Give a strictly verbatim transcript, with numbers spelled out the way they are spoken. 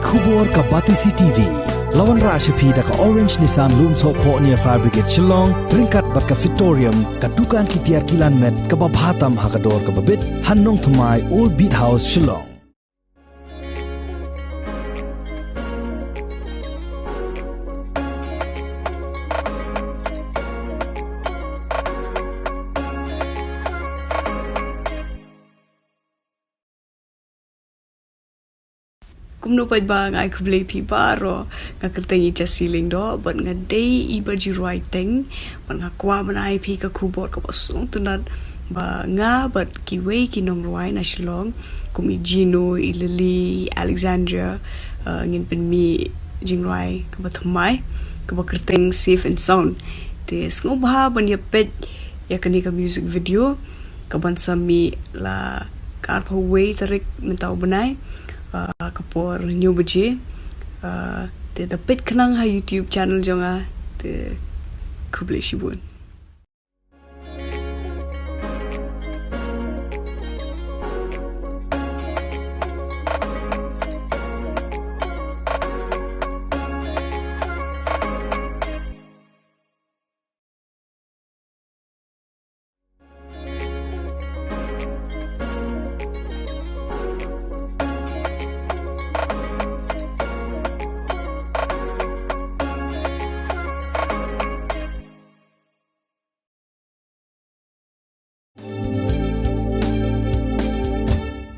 Khubor ka Batesi T V. La wanrah sha phi da ka Orange Nissan Lumsohphoh near Fire Brigade Shillong, ryngkat bad ka Fitorium, ka dukan ki tiar kilan met kaba bha tam ha ka dor kaba bit, ha Nongthymmai, Old Beat House, Shillong. Kumno pat ba nga ai khublei phi baroh, nga kyrteng i Jesse Lyngdoh bad nga dei i ba jingrwai teng, bad nga kwah ban ai phi ka khubor kaba sngewtynnat ba nga bad kiwei ki nongrwai na Shillong, kum i Gino, i Lily, i Alexandria, eh, ngin pynmih jingrwai kaba thymmai, kaba kyrteng Safe and Sound. Te sngewbha ban ïa peit ïa kane ka music video, kaban sa mih la ka arphew wei tarik mynta u bnai, ah, ka por hynñiew baje. Ah, te da peit khnang ha YouTube channel jong nga, te khublei shibun.